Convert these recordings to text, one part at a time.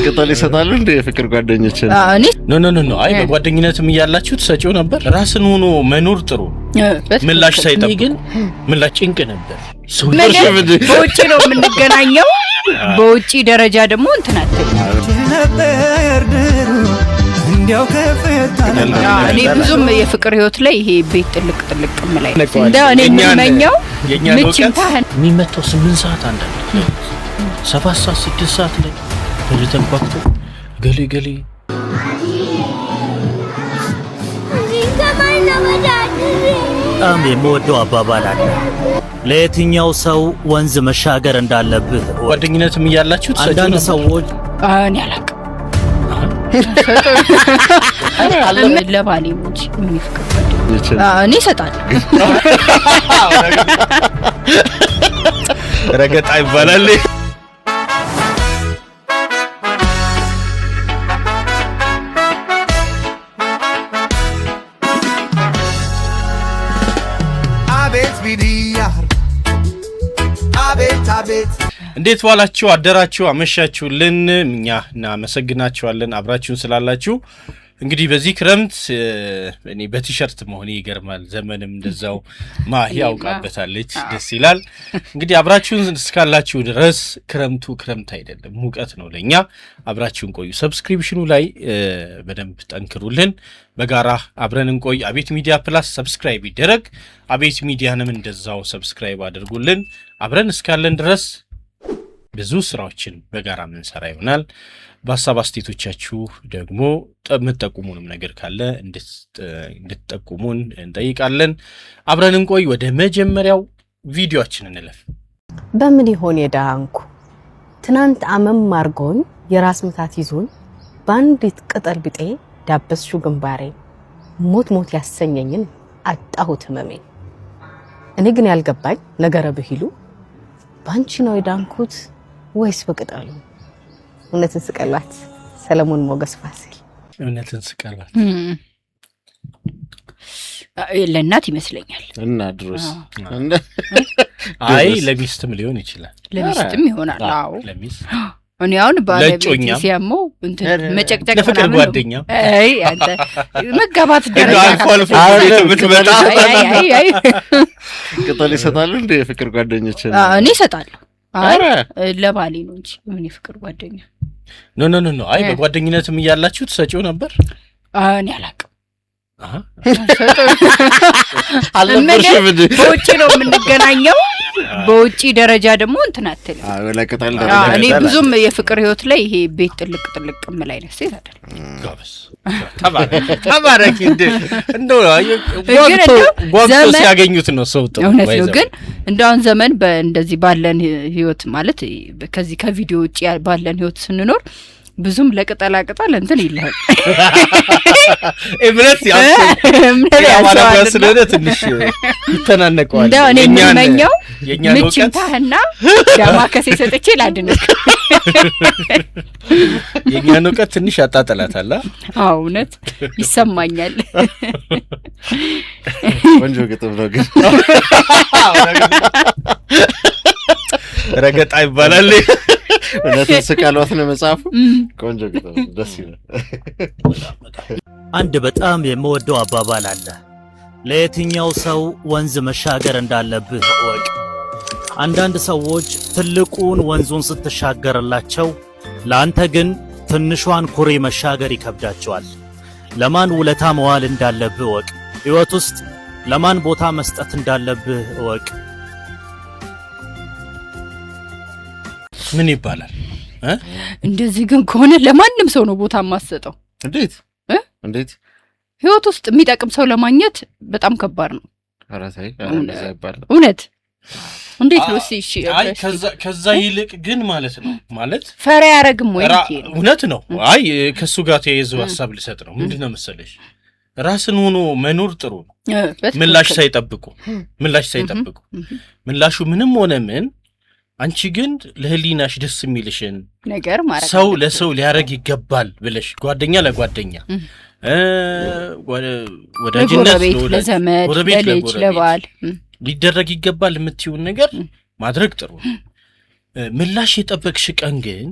ቅጠል ይሰጣሉ እንደ የፍቅር ጓደኞች? እኔ No, no, no, no። አይ፣ በጓደኝነትም እያላችሁ ትሰጪው ነበር። ራስን ሆኖ መኖር ጥሩ ነው። ምላሽ ሳይጠብቁ ግን ምላሽ ጭንቅ ነበር። በውጭ ነው የምንገናኘው። በውጭ ደረጃ ደግሞ እንትን አትልም። ነበር ድሮ እንዲያው ከፍታ። እኔ ብዙም የፍቅር ህይወት ላይ ይሄ ቤት ጥልቅ ጥልቅ ላይ እንደው እኔ የምመኘው የእኛን ምች እውቀት ይምታህን። የሚመታው 8 ሰዓት፣ አንዳንድ 7 ሰዓት፣ 6 ሰዓት ላይ ወደ ተንኳክቶ ገሌ ገሌ። በጣም የምወደው አባባል አለ። ለየትኛው ሰው ወንዝ መሻገር እንዳለብህ እወቅ። ጓደኝነትም እያላችሁ ትሰጪው አንዳንድ ነበር። ሰዎች እኔ አላውቅም። ለባሌ እንጂ ምን የፍቅር ጓደኛ እኔ እሰጣለሁ። ረገጣ ይባላል። አቤት ቢዲያር፣ አቤት አቤት። እንዴት ዋላችሁ፣ አደራችሁ፣ አመሻችሁልን? እኛ እናመሰግናችኋለን አብራችሁን ስላላችሁ። እንግዲህ በዚህ ክረምት እኔ በቲሸርት መሆኔ ይገርማል። ዘመንም እንደዛው ማሂ ያውቃበታለች። ደስ ይላል። እንግዲህ አብራችሁን እስካላችሁ ድረስ ክረምቱ ክረምት አይደለም፣ ሙቀት ነው ለእኛ። አብራችሁን ቆዩ። Subscription ኑ ላይ በደንብ ጠንክሩልን። በጋራ አብረን እንቆይ። አቤት ሚዲያ ፕላስ subscribe ይደረግ። አቤት ሚዲያንም እንደዛው subscribe አድርጉልን። አብረን እስካለን ድረስ ብዙ ስራዎችን በጋራ የምንሰራ ይሆናል። በሀሳብ አስተያየቶቻችሁ ደግሞ የምትጠቁሙንም ነገር ካለ እንድትጠቁሙን እንጠይቃለን። አብረን እንቆይ። ወደ መጀመሪያው ቪዲዮአችን እንለፍ። በምን ይሆን የዳንኩ? ትናንት አመም አርጎኝ የራስ ምታት ይዞኝ በአንዲት ቅጠል ቢጤ ዳበስሹ ግንባሬ፣ ሞት ሞት ያሰኘኝን አጣሁት ህመሜን። እኔ ግን ያልገባኝ ነገረ ብሂሉ ባንቺ ነው የዳንኩት ወይስ በቅጠሉ? እውነትን ስቀሏት። ሰለሞን ሞገስ ፋሲል። እውነትን ስቀሏት። ለእናት ይመስለኛል። እና ድሮስ? አይ፣ ለሚስትም ሊሆን ይችላል። ለሚስትም ይሆናል። አዎ። ለሚስት። እኔ አሁን ባለቤቴ ለእጮኛም። ሲያመው እንትን መጨቅጨቅ ለፍቅር ምናምን ነው። ጓደኛ። አይ፣ አንተ መጋባት ደረጃ አልፎ አልፎ አዎ፣ ቤት ብትመጣ። አይ አይ አይ አይ። ቅጠል ይሰጣሉ እንደ የፍቅር ጓደኞች? እኔ እሰጣለሁ። አይ፣ ኧረ። ለባሌ ነው እንጂ ምን የፍቅር ጓደኛ። No, no, no, no። አይ፣ በጓደኝነትም እያላችሁ ትሰጪው ነበር። እኔ አላውቅም። አልነበርሽም እንዴ? በውጭ ነው የምንገናኘው። በውጭ ደረጃ ደግሞ እንትን አትልም። አዎ፣ ለቅጠል አዎ፣ ደረጃ። እኔ ብዙም የፍቅር ህይወት ላይ ይሄ ቤት ጥልቅ ጥልቅ የምል አይነት ሴት አይደለም። ጎበዝ፣ ተባረኪ፣ ተባረኪ። እንደ እንደው ግን ጓግቶ እንደው ጓግቶ ዘመን ሲያገኙት ነው ሰው ጥሩ። እውነት ነው። ባይዘው። ግን እንደ አሁን ዘመን በእንደዚህ ባለን ህይወት ማለት ከዚህ ከቪዲዮ ውጭ ባለን ህይወት ስንኖር ብዙም ለቅጠላ ቅጠል እንትን የለህም። እምነት እምነት ባለሙያ ያንሰዋልና። ስለሆነ ትንሽ ይተናነቀዋል። እንደው እኔ የምመኘው የእኛን ምች እውቀት ይምታህና ዳማከሴ ሰጥቼ ላድንክ። የእኛን እውቀት ትንሽ ያጣጥላታል። አ? አዎ፣ እውነት ይሰማኛል። ቆንጆ ግጥም ነው ግን። ረገጣ ይባላል። እውነትን ስቀሏት ነው መጽሐፉ። ቆንጆ ግጥም ነው፣ ደስ ይላል። አንድ በጣም የምወደው አባባል አለ። ለየትኛው ሰው ወንዝ መሻገር እንዳለብህ እወቅ። አንዳንድ ሰዎች ትልቁን ወንዙን ስትሻገርላቸው፣ ለአንተ ግን ትንሿን ኩሬ መሻገር ይከብዳቸዋል። ለማን ውለታ መዋል እንዳለብህ እወቅ። ሕይወት ውስጥ ለማን ቦታ መስጠት እንዳለብህ እወቅ። ምን ይባላል እ? እንደዚህ ግን ከሆነ ለማንም ሰው ነው ቦታ የማሰጠው። እንዴት? እ? እንዴት? ህይወት ውስጥ የሚጠቅም ሰው ለማግኘት በጣም ከባድ ነው። ኧረ ተይ፣ ኧረ እንደዛ አይባልም። እውነት እንዴት ነው? እስኪ እሺ፣ አይ፣ እስኪ ከዛ ይልቅ ግን ማለት ነው ማለት ፈራ ያረግም ወይ ብዬ ነው። እውነት ነው። አይ፣ ከእሱ ጋር ተያይዞ ሀሳብ ልሰጥ ነው። ምንድን ነው መሰለሽ፣ ራስን ሆኖ መኖር ጥሩ ነው። በትክክል። ምላሽ ሳይጠብቁ፣ ምላሽ ሳይጠብቁ፣ ምላሹ ምንም ሆነ ምን አንቺ ግን ለህሊናሽ ደስ የሚልሽን ነገር ማድረግ ሰው አለብን። ለሰው ሊያደርግ ይገባል ብለሽ ጓደኛ ለጓደኛ ወዳጅነት ለጎረቤት፣ ለወዳጅ፣ ለዘመድ፣ ጎረቤት ለልጅ፣ ለጎረቤት ለባል ሊደረግ ይገባል የምትይውን ነገር ማድረግ ጥሩ ነው። ምላሽ የጠበቅሽ ቀን ግን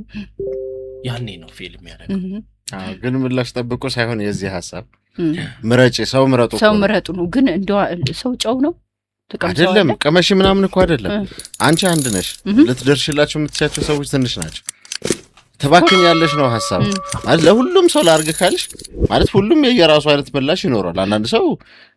ያኔ ነው fail የሚያደርገው። አዎ፣ ግን ምላሽ ጠብቆ ሳይሆን የዚህ ሀሳብ ምረጭ፣ ሰው ምረጡ እኮ ሰው ነው። ምረጡ ነው። ግን እንደው ሰው ጨው ነው አይደለም ትቀምሰዋለህ? ቀመሽ ምናምን እኮ አይደለም። አንቺ አንድ ነሽ። ልትደርሽላቸው የምትቻቸው ሰዎች ትንሽ ናቸው። ትባክኛለሽ ነው ሀሳቡ። ማለት ለሁሉም ሰው ላርግ ካልሽ ማለት ሁሉም የየራሱ አይነት ምላሽ ይኖረዋል። አንዳንድ ሰው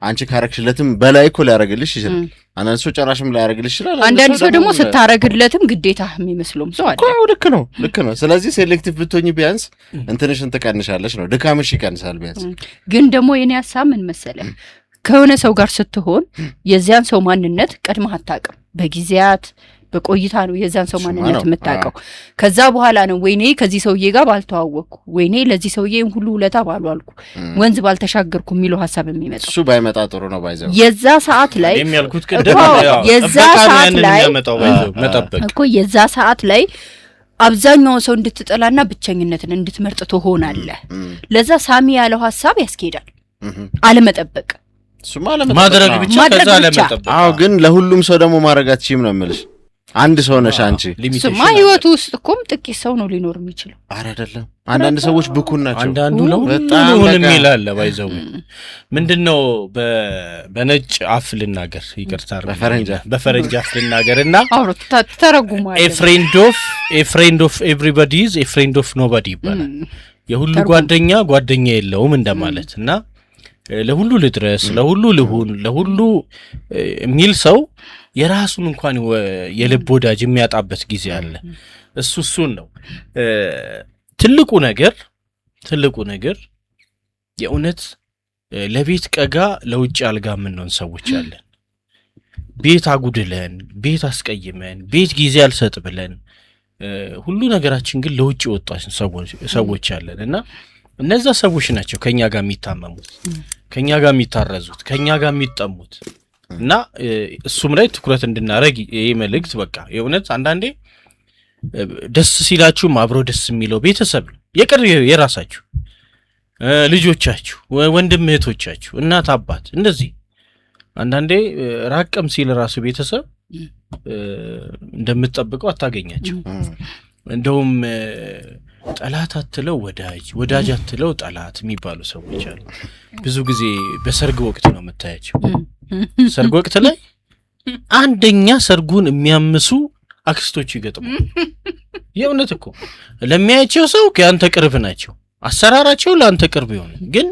አንቺ ካረግሽለትም በላይ እኮ ሊያደርግልሽ ይችላል። አንዳንድ ሰው ጨራሽም ላያደርግልሽ ይችላል። አንዳንድ ሰው ደግሞ ስታረግለትም ግዴታ የሚመስለውም ሰው አለ። እኮ ልክ ነው፣ ልክ ነው። ስለዚህ selective ብትሆኚ ቢያንስ እንትንሽን ትቀንሻለሽ ነው፣ ድካምሽ ይቀንሳል ቢያንስ። ግን ደግሞ የኔ ሀሳብ ምን መሰለ፣ ከሆነ ሰው ጋር ስትሆን የዚያን ሰው ማንነት ቀድመህ አታውቅም። በጊዜያት በቆይታ ነው የዚያን ሰው እሱማ ማንነት ነው። የምታውቀው። ከዛ በኋላ ነው ወይኔ ከዚህ ሰውዬ ጋር ባልተዋወቅኩ፣ ወይኔ ለዚህ ሰውዬ ሁሉ ውለታ ባልዋልኩ፣ ወንዝ ባልተሻገርኩ የሚለው ሀሳብ የሚመጣው። እሱ ባይመጣ ጥሩ ነው by the way። የዛ ሰዓት ላይ እኔም ያልኩት ቅድም እኮ ያው የዛ ጥበቃ ነው ሰዓት ያንን ላይ የሚያመጣው by the way፣ መጠበቅ። እኮ የዛ ሰዓት ላይ አብዛኛውን ሰው እንድትጠላና ብቸኝነትን እንድትመርጥ ትሆናለህ። ለዛ ሳሚ ያለው ሀሳብ ያስኬዳል። አለመጠበቅ። እሱማ አለመጠበቅ ማድረግ ነው። ብቻ ማድረግ ከዛ ብቻ። አለመጠበቅ። አዎ፣ ግን ለሁሉም ሰው ደግሞ ማድረግ አትችይም ነው የምልሽ። አንድ ሰው ነሽ አንቺ። Limitation ስማ አለ። ህይወቱ ውስጥ እኮም ጥቂት ሰው ነው ሊኖር የሚችለው። አረ አይደለም፣ አንዳንድ ሰዎች ብኩን ናቸው። አንዳንዱ ለሁሉ በጣም ልሁን በቃ። የሚል አለ። By the way ምንድን ነው በነጭ አፍ ልናገር፣ ይቅርታ አድርጉልኝ። በፈረንጅ አፍ። በፈረንጅ አፍ ልናገር እና አውሮ ተረጉሟል። A friend of everybody is a friend of nobody ይባላል። የሁሉ ተርጉም። ጓደኛ ጓደኛ የለውም እንደማለት። እና ለሁሉ ልድረስ፣ ለሁሉ ልሁን፣ ለሁሉ የሚል ሰው የራሱን እንኳን የልብ ወዳጅ የሚያጣበት ጊዜ አለ። እሱን ነው ትልቁ ነገር። የእውነት ለቤት ቀጋ ለውጭ አልጋ የምንሆን ሰዎች አለን። ቤት አጉድለን፣ ቤት አስቀይመን፣ ቤት ጊዜ አልሰጥ ብለን ሁሉ ነገራችን ግን ለውጭ የወጣ ሰዎች አለን። እና እነዛ ሰዎች ናቸው ከኛ ጋር የሚታመሙት፣ ከኛ ጋር የሚታረዙት፣ ከኛ ጋር የሚጠሙት። እና እሱም ላይ ትኩረት እንድናደርግ ይህ መልእክት። በቃ የእውነት አንዳንዴ ደስ ሲላችሁም አብሮ ደስ የሚለው ቤተሰብ ነው። የቅርብ የራሳችሁ ልጆቻችሁ፣ ወንድም እህቶቻችሁ፣ እናት አባት እንደዚህ። አንዳንዴ ራቅም ሲል ራሱ ቤተሰብ እንደምትጠብቀው አታገኛቸው። እንደውም ጠላት አትለው ወዳጅ፣ ወዳጅ አትለው ጠላት የሚባሉ ሰዎች አሉ። ብዙ ጊዜ በሰርግ ወቅት ነው የምታያቸው። ሰርግ ወቅት ላይ አንደኛ ሰርጉን የሚያምሱ አክስቶች ይገጥማል። የእውነት እኮ ለሚያያቸው ሰው ከአንተ ቅርብ ናቸው፣ አሰራራቸው ለአንተ ቅርብ የሆነ ግን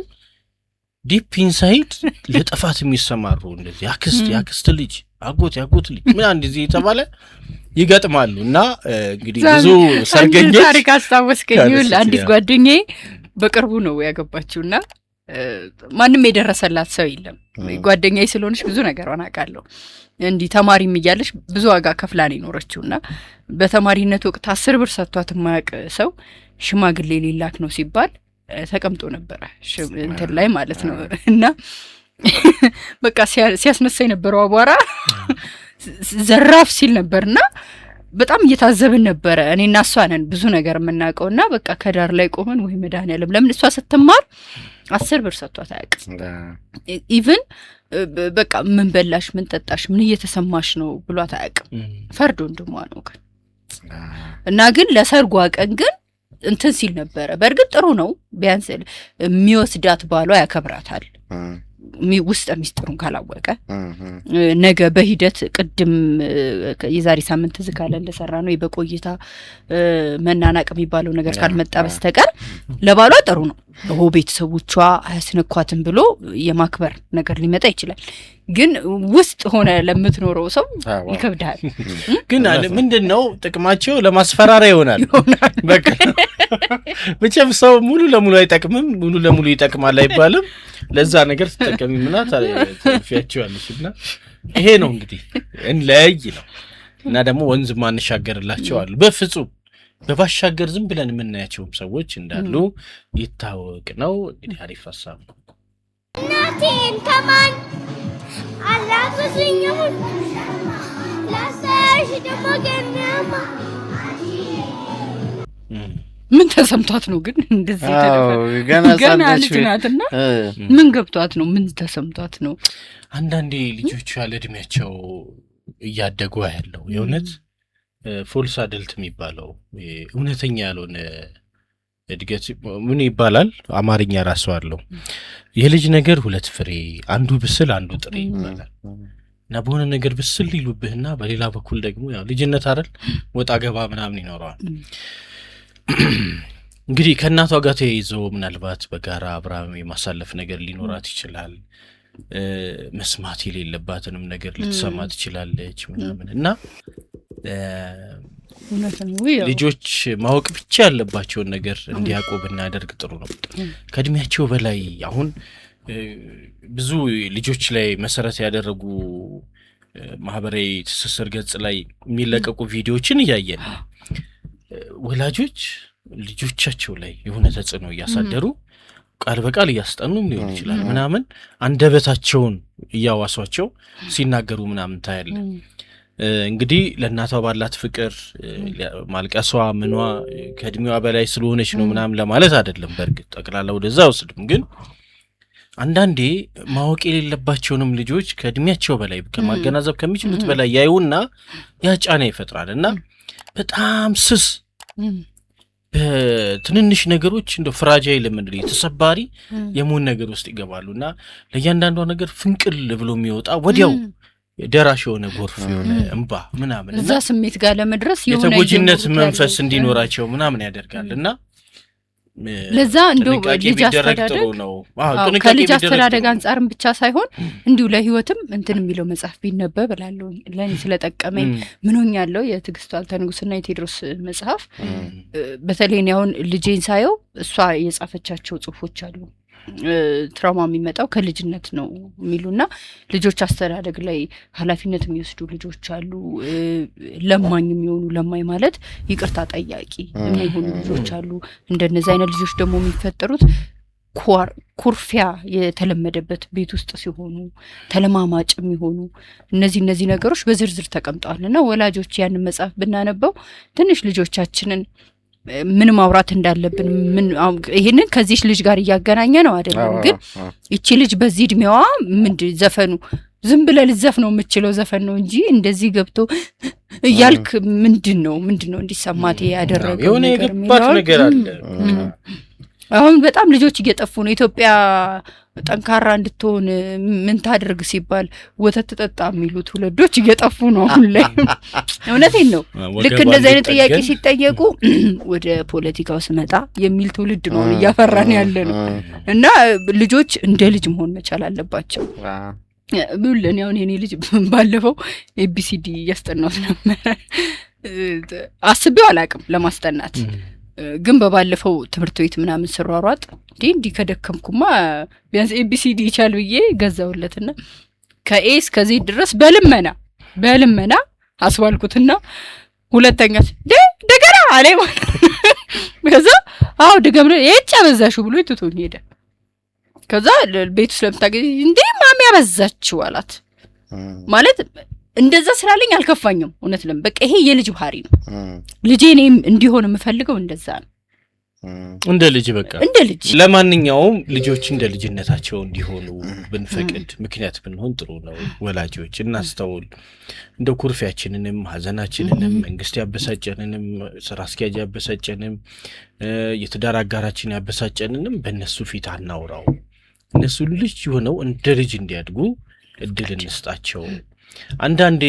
deep inside ለጥፋት የሚሰማሩ እንደዚህ አክስት፣ የአክስት ልጅ፣ አጎት፣ የአጎት ልጅ ምን እንደዚህ የተባለ ይገጥማሉ። እና እንግዲህ ብዙ አንድ ሰርገኞች ታሪክ አስታወስከኝ። ካነሱት ይኸውልህ አንዲት ጓደኛዬ በቅርቡ ነው ያገባችውና ማንም የደረሰላት ሰው የለም። ጓደኛዬ ስለሆነች ብዙ ነገሯን አውቃለሁ። እንዲህ ተማሪም እያለች ብዙ ዋጋ ከፍላ ነው የኖረችውና በተማሪነት ወቅት 10 ብር ሰጥቷት የማያውቅ ሰው ሽማግሌ ሊላክ ነው ሲባል ተቀምጦ ነበረ እንትን ላይ ማለት ነው። እና በቃ ሲያስነሳ የነበረው አቧራ ዘራፍ ሲል ነበርና በጣም እየታዘብን ነበረ። እኔና እሷ ነን ብዙ ነገር የምናውቀው። እና በቃ ከዳር ላይ ቆመን ወይ መድኃኒዓለም፣ ለምን እሷ ስትማር 10 ብር ሰጥቷት አያውቅም። Even በቃ ምን በላሽ፣ ምን ጠጣሽ፣ ምን እየተሰማሽ ነው ብሏት አያውቅም። ፈርድ ወንድሟ ነው ግን። እና ግን ለሰርጓ ቀን ግን እንትን ሲል ነበረ። በእርግጥ ጥሩ ነው፣ ቢያንስ የሚወስዳት ባሏ ያከብራታል። ውስጠ ሚስጥሩን ካላወቀ ነገ በሂደት ቅድም የዛሬ ሳምንት ትዝ ካለ እንደሰራ ነው በቆይታ መናናቅ የሚባለው ነገር ካልመጣ በስተቀር ለባሏ ጥሩ ነው። ሆ ቤተሰቦቿ አያስነኳትም ብሎ የማክበር ነገር ሊመጣ ይችላል። ግን ውስጥ ሆነ ለምትኖረው ሰው ይከብዳል። ግን ምንድን ነው ጥቅማቸው? ለማስፈራሪያ ይሆናል። በቃ መቼም ሰው ሙሉ ለሙሉ አይጠቅምም፣ ሙሉ ለሙሉ ይጠቅማል አይባልም። ለዛ ነገር ትጠቀሚ ምና ትፊያቸዋለች። እና ይሄ ነው እንግዲህ እንለያይ ነው። እና ደግሞ ወንዝ ማንሻገርላቸው አሉ። በፍጹም በባሻገር ዝም ብለን የምናያቸውም ሰዎች እንዳሉ ይታወቅ ነው። እንግዲህ አሪፍ ሀሳብ ነው። እናቴን ከማን አላበስኝም ላሳያሽ ደግሞ ገናማ። ምን ተሰምቷት ነው ግን እንደዚህ የተደፈ- ገና ገና ህጻን ነች። ልጅ ናትና ምን ገብቷት ነው? ምን ተሰምቷት ነው? አንዳንዴ ልጆቹ ያለ እድሜያቸው እያደጉ ያለው የእውነት false adult የሚባለው እውነተኛ ያልሆነ እድገት ምን ይባላል? አማርኛ ራሱ አለው። የልጅ ነገር ሁለት ፍሬ፣ አንዱ ብስል አንዱ ጥሬ ይባላል። እና በሆነ ነገር ብስል ይሉብህና በሌላ በኩል ደግሞ ያው ልጅነት አይደል ወጣ ገባ ምናምን ይኖረዋል። እንግዲህ ከእናቷ ጋር ተያይዞ ምናልባት በጋራ አብራ የማሳለፍ ነገር ሊኖራት ይችላል። መስማት የሌለባትንም ነገር ልትሰማ ትችላለች ምናምን እና እውነት ነው። ውይ፣ ያው ልጆች ማወቅ ብቻ ያለባቸውን ነገር እንዲያውቁ ብናደርግ ጥሩ ነው። ከእድሜያቸው በላይ አሁን ብዙ ልጆች ላይ መሰረት ያደረጉ ማህበራዊ ትስስር ገጽ ላይ የሚለቀቁ ቪዲዮዎችን እያየን ነው። ወላጆች ልጆቻቸው ላይ የሆነ ተጽዕኖ እያሳደሩ ቃል በቃል እያስጠኑም ሊሆን ይችላል ምናምን አንደበታቸውን እያዋሷቸው ሲናገሩ ምናምን ታያለ። እንግዲህ ለእናቷ ባላት ፍቅር ማልቀሷ ምኗ ከእድሜዋ በላይ ስለሆነች ነው ምናምን ለማለት አይደለም። በእርግጥ ጠቅላላ ወደዛ አይወስድም። ግን አንዳንዴ ማወቅ የሌለባቸውንም ልጆች ከእድሜያቸው በላይ ከማገናዘብ ከሚችሉት በላይ ያዩና ያ ጫና ይፈጥራል እና በጣም ስስ በትንንሽ ነገሮች እንደ fragile የምንለው የተሰባሪ የመሆን ነገር ውስጥ ይገባሉ እና ለእያንዳንዷ ነገር ፍንቅል ብሎ የሚወጣ ወዲያው ደራሽ የሆነ ጎርፍ የሆነ እንባ ምናምን እና እዛ ስሜት ጋር ለመድረስ የሆነ የተጎጂነት እየኖሩት መንፈስ ያለው እንዲኖራቸው ምናምን ያደርጋል እና ለዛ እንደው ጥንቃቄ ልጅ ቢደረግ ጥሩ አስተዳደግ ነው። አዎ፣ አዎ፣ ጥንቃቄ ከልጅ ቢደረግ ጥሩ አስተዳደግ ነው። አንጻርም ብቻ ሳይሆን እንዲሁ ለሕይወትም እንትን የሚለው መጽሐፍ ቢነበብ እላለሁ። ለእኔ ስለጠቀመኝ ምን ሆኛለሁ የትዕግስቱ አልተንጉስና የቴዎድሮስ መጽሐፍ በተለይ እኔ አሁን ልጄን ሳየው እሷ የጻፈቻቸው ጽሁፎች አሉ። Trauma የሚመጣው ከልጅነት ነው የሚሉና ልጆች አስተዳደግ ላይ ኃላፊነት የሚወስዱ ልጆች አሉ። ለማኝ የሚሆኑ፣ ለማኝ ማለት ይቅርታ ጠያቂ የሚሆኑ ልጆች አሉ። እንደነዚህ አይነት ልጆች ደግሞ የሚፈጠሩት ኩርፊያ የተለመደበት ቤት ውስጥ ሲሆኑ ተለማማጭ የሚሆኑ እነዚህ ነገሮች በዝርዝር ተቀምጠዋል እና ወላጆች ያንን መጽሐፍ ብናነበው ትንሽ ልጆቻችንን ምን ማውራት እንዳለብን ምን ይሄንን ከዚች ልጅ ጋር እያገናኘ ነው አይደለም፣ ግን ይቺ ልጅ በዚህ እድሜዋ ምንድን ዘፈኑ ዝም ብለህ ልትዘፍነው የምችለው ዘፈን ነው እንጂ እንደዚህ ገብቶ እያልክ ምንድን ነው እንዲሰማት ያደረገው የሆነ ነገር የገባት የሚለውን ነገር አለ። አሁን በጣም ልጆች እየጠፉ ነው። ኢትዮጵያ ጠንካራ እንድትሆን ምን ታድርግ ሲባል ወተት ትጠጣ የሚሉ ትውልዶች እየጠፉ ነው አሁን ላይ። እውነቴን ነው። ልክ እንደዚህ አይነት ጥያቄ ሲጠየቁ ወደ ፖለቲካው ስመጣ የሚል ትውልድ ነው አሁን እያፈራን ያለ ነው። እና ልጆች እንደ ልጅ መሆን መቻል አለባቸው። ብለን አሁን የኔ ልጅ ባለፈው ABCD እያስጠናሁት ነበረ። አስቤው አላውቅም ለማስጠናት፣ ግን በባለፈው ትምህርት ቤት ምናምን ስሯሯጥ እንዲህ እንዲህ ከደከምኩማ ቢያንስ ABCD ይቻል ብዬ ገዛውለትና ከ A እስከ Z ድረስ በልመና በልመና አስባልኩትና ሁለተኛ እንደገና አለ ማለት ነው። ከዛ አዎ ድገም ነው የጭ አበዛሽው ብሎ ትቶኝ ሄደ። ከዛ ቤቱ ስለምታገኝ እንዴ ማሚ ያበዛችው አላት። ማለት እንደዛ ስላለኝ አልከፋኝም። እውነት ለም በቃ ይሄ የልጅ ባህሪ ነው። ልጄ እኔም እንዲሆን የምፈልገው እንደዛ ነው። እንደ ልጅ በቃ እንደ ልጅ። ለማንኛውም ልጆች እንደ ልጅነታቸው እንዲሆኑ ብንፈቅድ ምክንያት ብንሆን ጥሩ ነው። ወላጆች እናስተውል። እንደ ኩርፊያችንንም ሐዘናችንንም መንግስት ያበሳጨንንም ስራ አስኪያጅ ያበሳጨንም የትዳር አጋራችን ያበሳጨንንም በእነሱ ፊት አናውራው። እነሱ ልጅ ሆነው እንደ ልጅ እንዲያድጉ እድል እንስጣቸው። አንዳንዴ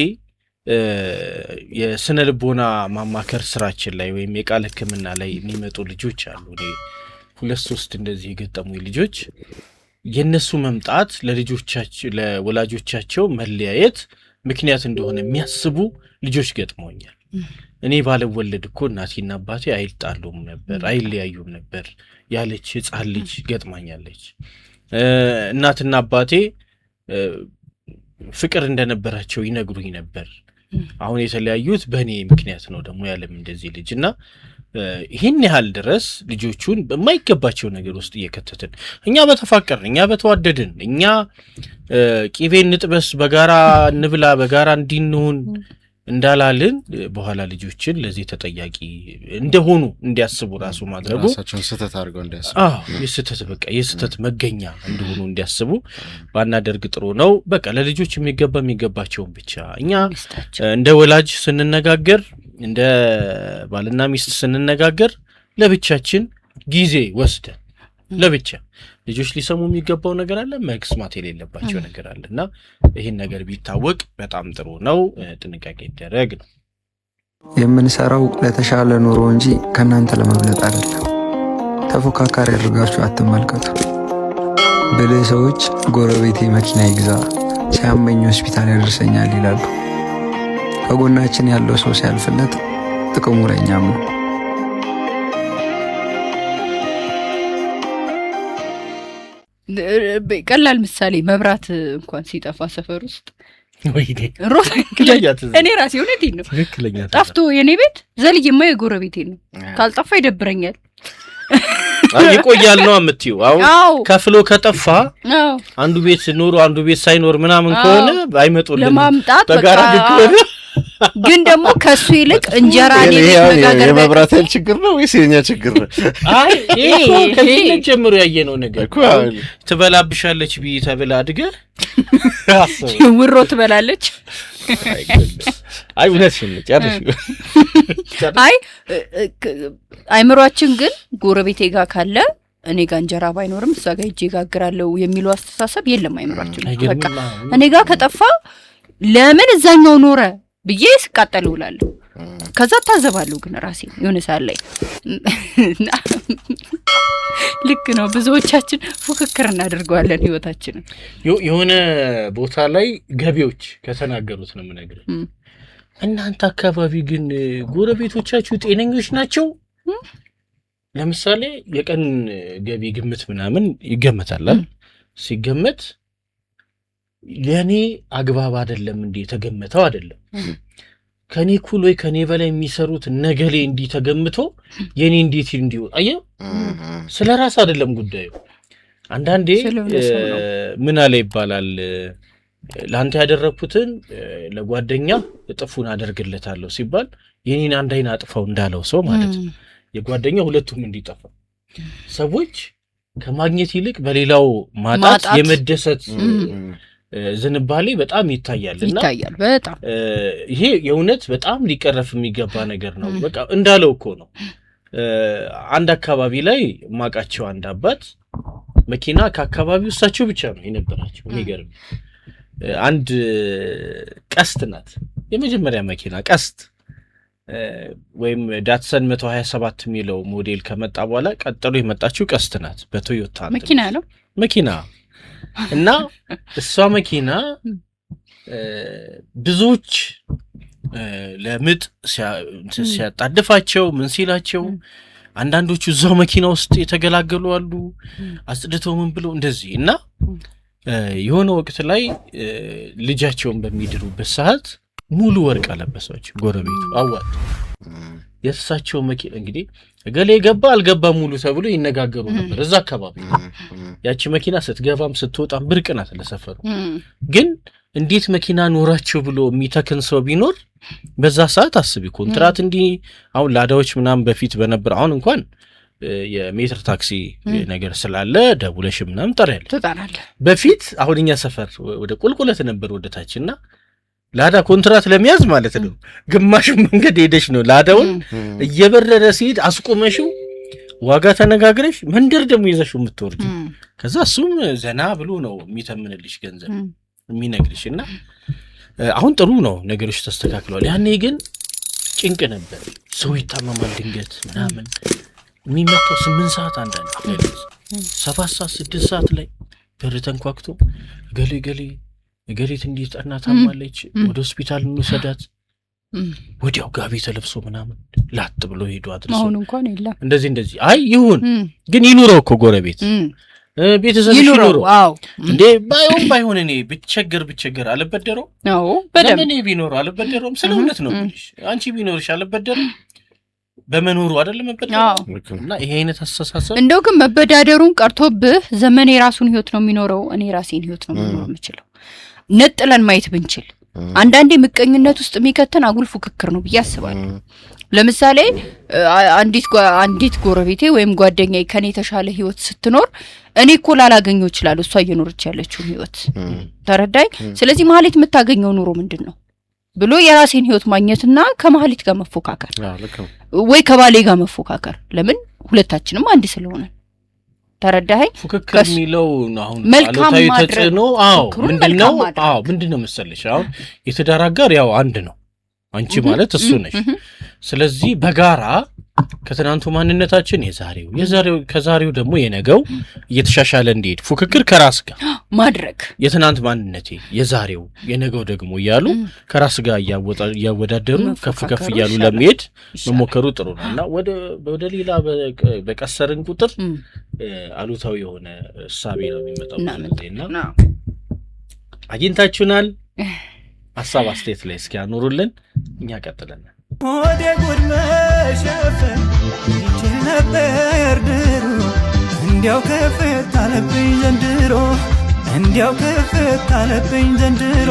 የስነ ልቦና ማማከር ስራችን ላይ ወይም የቃል ሕክምና ላይ የሚመጡ ልጆች አሉ። እኔ ሁለት ሶስት እንደዚህ የገጠሙ ልጆች የእነሱ መምጣት ለልጆቻቸው ለወላጆቻቸው መለያየት ምክንያት እንደሆነ የሚያስቡ ልጆች ገጥመውኛል። እኔ ባልወለድ እኮ እናቴና አባቴ አይጣሉም ነበር፣ አይለያዩም ነበር ያለች ህፃን ልጅ ገጥማኛለች። እናትና አባቴ ፍቅር እንደነበራቸው ይነግሩኝ ነበር። አሁን የተለያዩት በእኔ ምክንያት ነው ደግሞ ያለም እንደዚህ ልጅ እና ይህን ያህል ድረስ ልጆቹን በማይገባቸው ነገር ውስጥ እየከተትን እኛ በተፋቀርን፣ እኛ በተዋደድን፣ እኛ ቂቤ እንጥበስ፣ በጋራ እንብላ፣ በጋራ እንዲንሆን እንዳላልን በኋላ ልጆችን ለዚህ ተጠያቂ እንደሆኑ እንዲያስቡ ራሱ ማድረጉ ራሳቸውን ስህተት አድርገው እንዲያስቡ። አዎ፣ የስህተት በቃ የስህተት መገኛ እንደሆኑ እንዲያስቡ ባናደርግ ጥሩ ነው። በቃ ለልጆች የሚገባቸውን ብቻ እኛ ይስጣቸው። እንደ ወላጅ ስንነጋገር፣ እንደ ባልና ሚስት ስንነጋገር ለብቻችን ጊዜ ወስደን ለብቻ ልጆች ሊሰሙ የሚገባው ነገር አለ፣ መስማት የሌለባቸው ነገር አለ እና ይህን ነገር ቢታወቅ በጣም ጥሩ ነው። ጥንቃቄ ይደረግ ነው። የምንሰራው ለተሻለ ኑሮ እንጂ ከእናንተ ለመብለጥ አይደለም። ተፎካካሪ አድርጋችሁ አትመልከቱ። ብልህ ሰዎች ጎረቤቴ መኪና ይግዛ ሲያመኝ ሆስፒታል ያደርሰኛል ይላሉ። ከጎናችን ያለው ሰው ሲያልፍለት ጥቅሙ ለእኛም ነው። ቀላል ምሳሌ መብራት እንኳን ሲጠፋ ሰፈር ውስጥ ወይኔ ሮጥ ትክክለኛ ትዝታ። እኔ ራሴ እውነቴን ነው ትክክለኛ ትዝታ። ጠፍቶ የኔ ቤት ዘልዬማ የጎረቤቴ ነው። ካልጠፋ ይደብረኛል። አይ ይቆያል ነው የምትይው። አሁን አዎ ከፍሎ ከጠፋ አዎ አንዱ ቤት ኖሮ አንዱ ቤት ሳይኖር ምናምን አዎ። ከሆነ አይመጡልንም። ለማምጣት በቃ በጋራ ግን ከሆነ ግን ደግሞ ከሱ ይልቅ እንጀራ እኔ ይሄ ቤት አሁን መጋገር የመብራት ኃይል ችግር ነው ወይስ የኛ ችግር ነው? አይ ይሄ እኮ ከልጅነት ጀምሮ ያየነው ነገር እኮ አሁን ትበላብሻለች ብዬ ተብላ አድገህ አስበው። ውሮ ትበላለች። አይ እውነትሽን ነው። ጨርሽ። አይ አይምሯችን ግን ጎረቤቴ ጋር ካለ እኔ ጋር እንጀራ ባይኖርም እሷ ጋር ሄጄ እጋግራለሁ የሚለው አስተሳሰብ የለም አይምሯችን ውስጥ። በቃ አይገርምም? እኔ ጋር ከጠፋ ለምን እዛኛው ኖረ ብዬ ስቃጠል እውላለሁ። ከዛ እታዘባለሁ ግን ራሴ የሆነ ሰዓት ላይ እና ልክ ነው። ብዙዎቻችን ፉክክር እናደርገዋለን ህይወታችንን። የሆነ ቦታ ላይ ገቢዎች ከተናገሩት ነው የምነግርህ። እናንተ አካባቢ ግን ጎረቤቶቻችሁ ጤነኞች ናቸው? ለምሳሌ የቀን ገቢ ግምት ምናምን ይገመታል አይደል? ሲገመት ለእኔ አግባብ አይደለም እንዴ የተገመተው አይደለም። ከኔ እኩል ወይ ከኔ በላይ የሚሰሩት ነገሌ እንዲህ ተገምቶ የኔ እንዴት እንዲሁ አየህ፣ ስለ ራስ አይደለም ጉዳዩ። አንዳንዴ ስለሆነ ሰው ነው። ምን አለ ይባላል፣ ለአንተ ያደረግኩትን ለጓደኛ እጥፉን አደርግለታለሁ ሲባል የኔን አንድ አይን አጥፋው እንዳለው ሰው ማለት ነው። የጓደኛ ሁለቱም እንዲጠፋ ሰዎች ከማግኘት ይልቅ በሌላው ማጣት ማጣት። የመደሰት ዝንባሌ በጣም ይታያል እና ይታያል በጣም ይሄ የእውነት በጣም ሊቀረፍ የሚገባ ነገር ነው። በቃ እንዳለው እኮ ነው። አንድ አካባቢ ላይ ማቃቸው አንድ አባት መኪና ከአካባቢው እሳቸው ብቻ ነው የነበራቸው። የሚገርም አንድ ቀስት ናት የመጀመሪያ መኪና ቀስት ወይም ዳትሰን 127 የሚለው ሞዴል ከመጣ በኋላ ቀጥሎ የመጣችው ቀስት ናት። በቶዮታ እንትን መኪና ነው። መኪና እና እሷ መኪና ብዙዎች ለምጥ እንትን ሲያጣድፋቸው ምን ሲላቸው አንዳንዶቹ እዛው መኪና ውስጥ የተገላገሉ አሉ። አጽድተው ምን ብለው እንደዚህ እና የሆነ ወቅት ላይ ልጃቸውን በሚድሩበት ሰዓት ሙሉ ወርቅ አለበሷቸው ጎረቤቱ አዋጡ። የእሳቸው መኪና እንግዲህ እገሌ ገባ አልገባ ሙሉ ተብሎ ይነጋገሩ ነበር እዛ አካባቢ። ያቺ መኪና ስትገባም ስትወጣም ብርቅ ናት ለሰፈሩ። ግን እንዴት መኪና ኖራቸው ብሎ የሚተክን ሰው ቢኖር በዛ ሰዓት አስቢ። ኮንትራት እንዲህ አሁን ላዳዎች ምናምን በፊት በነበር አሁን እንኳን የሜትር ታክሲ ነገር ስላለ ደውለሽ ምናምን ጠሪያለሽ። ትጠራለህ። በፊት አሁን እኛ ሰፈር ወደ ቁልቁለት ነበር ወደታች እና ላዳ ኮንትራት ለመያዝ ማለት ነው ግማሽ መንገድ ሄደሽ ነው ላዳውን እየበረረ ሲሄድ አስቆመሽው ዋጋ ተነጋግረሽ መንደር ደግሞ ይዘሽው የምትወርጂው። ከዛ እሱም ዘና ብሎ ነው የሚተምንልሽ ገንዘብ የሚነግርሽ እና አሁን ጥሩ ነው ነገሮች ተስተካክለዋል። ያኔ ግን ጭንቅ ነበር። ሰው ይታመማል ድንገት ምናምን የሚመጣው 8 ሰዓት አንዳንድ ሌሊት 7 ሰዓት 6 ሰዓት ላይ በር ተንኳክቶ እገሌ እገሌ እገሌት እንዲህ ጠና ታማለች ወደ ሆስፒታል እንውሰዳት። ወዲያው ጋቢ ተለብሶ ምናምን ላጥ ብሎ ሄዶ አድርሶ አሁን እንኳን የለም። እንደዚህ እንደዚህ አይ ይሁን ግን ይኑረው እኮ ጎረቤት ቤተሰብ ይኑረው። ይኑረው። አዎ እንዴ ባይሆን ባይሆን እኔ ብቸገር ብቸገር አልበደረው አዎ በደንብ ዘመኔ ቢኖር አልበደረውም። ስለ እውነት ነው የምልሽ። አንቺ ቢኖርሽ አልበደረም በመኖሩ አይደለም መበደረው። አዎ እና ይሄ አይነት አስተሳሰብ እንደው ግን መበዳደሩን ቀርቶብህ ዘመን የራሱን ህይወት ነው የሚኖረው፣ እኔ የራሴን ህይወት ነው መኖር የምችለው። ነጥለን ማየት ብንችል አንዳንዴ ምቀኝነት ውስጥ የሚከተን አጉል ፉክክር ነው ብዬ አስባለሁ። ለምሳሌ አንዲት ጎረቤቴ ወይም ጓደኛዬ ከኔ የተሻለ ህይወት ስትኖር እኔ እኮ ላላገኘው እችላለሁ እሷ እየኖረች ያለችውን ህይወት። ተረዳኝ? ስለዚህ መሀሌት የምታገኘው ኑሮ ምንድን ነው? ብሎ የራሴን ህይወት ማግኘትና ከመሀሊት ጋር መፎካከር ልክ ነው። ወይ ከባሌ ጋር መፎካከር፣ ለምን ሁለታችንም አንድ ስለሆነ፣ ተረዳኸኝ? ፉክክር የሚለው ነው አሁን መልካም አሉታዊ ማድረግ፣ ተጽዕኖ። አዎ፣ ፉክክሩን ምንድነው? መልካም ማድረግ። አዎ፣ ምንድነው መሰለሽ፣ አሁን የትዳር አጋር ያው አንድ ነው። አንቺ ማለት እሱ ነሽ። ስለዚህ በጋራ ከትናንቱ ማንነታችን የዛሬው የዛሬው ከዛሬው ደግሞ የነገው እየተሻሻለ እንዲሄድ ፉክክር ከራስ ጋር ማድረግ። የትናንት ማንነቴ፣ የዛሬው፣ የነገው ደግሞ እያሉ ከራስ ጋር እያወዳደሩ ከፍ ከፍ መፎካከሩ እያሉ ይሻላል። ለመሄድ ይሻላል። መሞከሩ ጥሩ ነው እና ወደ ሌላ በቀሰርን ቁጥር አሉታዊ የሆነ እሳቤ ነው የሚመጣው ብዙ ጊዜ። እና አግኝታችሁናል። ሀሳብ አስተያየት ላይ እስኪ ያኖሩልን። እኛ ቀጥለናል። ወደ ጉድ መሸፈን ይችል ነበር ድሮ፣ እንዲያው ክፍት አለብኝ ዘንድሮ፣ እንዲያው ክፍት አለብኝ ዘንድሮ።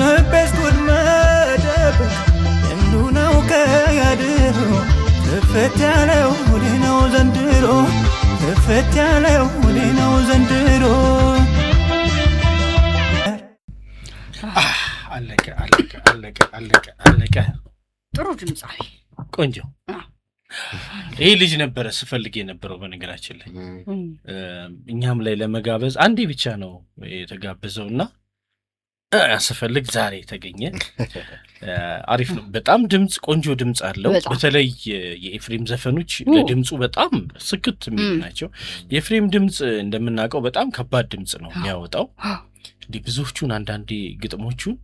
ልቤስ ጉድ መደበቅ ልምዱ ነው ከድሮ፣ ክፍት ያለው ሆዴ ነው ዘንድሮ፣ ክፍት ያለው ሆዴ ነው ዘንድሮ። አለቀ፣ አለቀ፣ አለቀ፣ አለቀ፣ አለቀ። ጥሩ ድምፃዊ። ቆንጆ። ይህ ልጅ ነበረ ስፈልግ የነበረው በነገራችን ላይ። እኛም ላይ ለመጋበዝ አንዴ ብቻ ነው የተጋበዘው እና ስፈልግ ዛሬ ተገኘ። አሪፍ ነው። በጣም ድምፅ፣ ቆንጆ ድምፅ አለው። በጣም። በተለይ የኤፍሬም ዘፈኖች ለድምፁ በጣም ስክት የሚሉ ናቸው። የኤፍሬም ድምፅ እንደምናውቀው በጣም ከባድ ድምፅ ነው የሚያወጣው። እንዲህ ብዙዎቹን አንዳንዴ ግጥሞቹን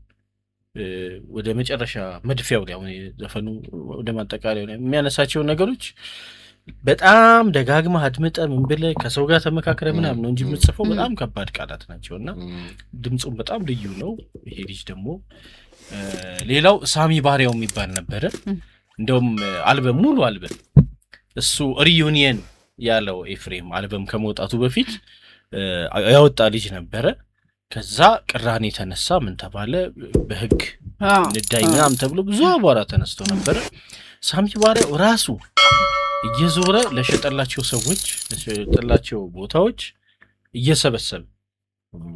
ወደ መጨረሻ መድፊያው ላይ፣ አሁን ዘፈኑ ወደ ማጠቃለያው ላይ የሚያነሳቸውን ነገሮች በጣም ደጋግመህ አድምጠህ ምን ብለህ ከሰው ጋር ተመካክረህ ምናምን ነው እንጂ የምትጽፈው፣ በጣም ከባድ ቃላት ናቸው እና ድምፁም በጣም ልዩ ነው። ይሄ ልጅ ደግሞ ሌላው ሳሚ ባሪያው የሚባል ነበረ። እንደውም አልበም፣ ሙሉ አልበም እሱ reunion ያለው ኤፍሬም አልበም ከመውጣቱ በፊት ያወጣ ልጅ ነበረ። ከዛ ቅራኔ የተነሳ ምን ተባለ፣ በህግ እንዳይ ምናምን ተብሎ ብዙ አቧራ ተነስቶ ነበረ። ሳሚ ባሪያው ራሱ እየዞረ ለሸጠላቸው ሰዎች፣ ለሸጠላቸው ቦታዎች እየሰበሰበ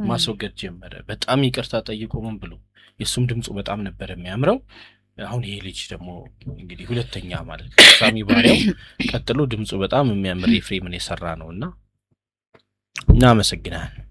ማስወገድ ጀመረ። በጣም ይቅርታ ጠይቆ ምን ብሎ፣ የእሱም ድምፁ በጣም ነበር የሚያምረው። አሁን ይሄ ልጅ ደግሞ እንግዲህ ሁለተኛ ማለት ነው፣ ሳሚ ባሪያው ቀጥሎ ድምፁ በጣም የሚያምር ኤፍሬምን የሰራ ነው እና እናመሰግናለን።